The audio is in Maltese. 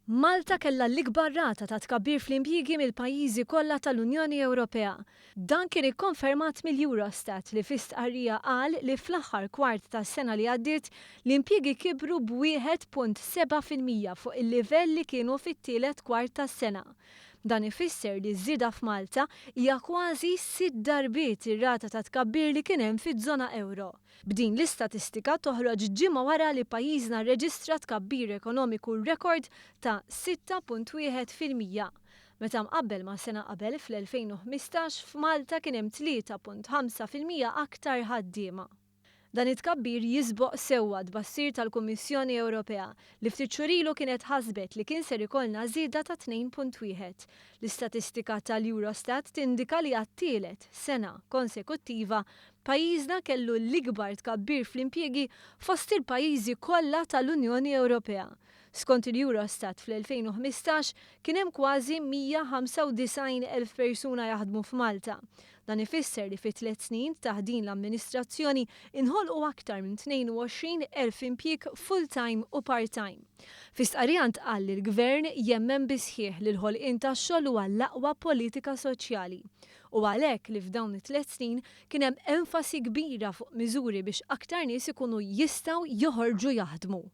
Malta kellha l-ikbar rata ta' tkabbir fl-impjiegi mill-pajjiżi kollha tal-Unjoni Ewropea. Dan kien ikkonfermat mill-Eurostat li fi stqarrija qal li fl-aħħar kwart tas-sena li għaddiet l-impjiegi kibru b'1.7% fuq il-livell li kienu fit-tielet kwart tas-sena. Dan ifisser li ż-żieda f'Malta hija kważi sitt darbiet ir-rata ta' tkabbir li kien hemm fiż-żona ewro. B'din l-istatistika toħroġ ġimgħa wara li pajjiżna rreġistra tkabbir ekonomiku rekord ta' 6.1%. Meta mqabbel ma' sena qabel, fl-2015, f'Malta kien hemm 3.5% aktar ħaddiema. Dan it-tkabbir jisboq sewwa t-tbassir tal-Kummissjoni Ewropea li ftit xhur ilu kienet ħasbet li kien ser ikollna żieda ta' 2.1. L-istatistika tal-Eurostat tindika li għat-tielet sena konsekuttiva Pajjiżna kellu l-ikbar tkabbir fl-impjiegi fost il-pajjiżi kollha tal-Unjoni Ewropea. Skont il-Eurostat fl-2015 kien hemm kważi 195 elf persuna jaħdmu f'Malta. Dan ifisser li fi tliet snin taħt din l-amministrazzjoni inħolqu aktar minn 22 elf impjieg full-time u part-time. Fi stqarrija ntqal li l-Gvern jemmen bis-sħiħ li l-ħolqien tax-xogħol huwa l-aqwa politika soċjali. U għalhekk li f'dawn it-tliet snin kien hemm enfasi kbira fuq miżuri biex aktar nies ikunu jistgħu joħorġu jaħdmu.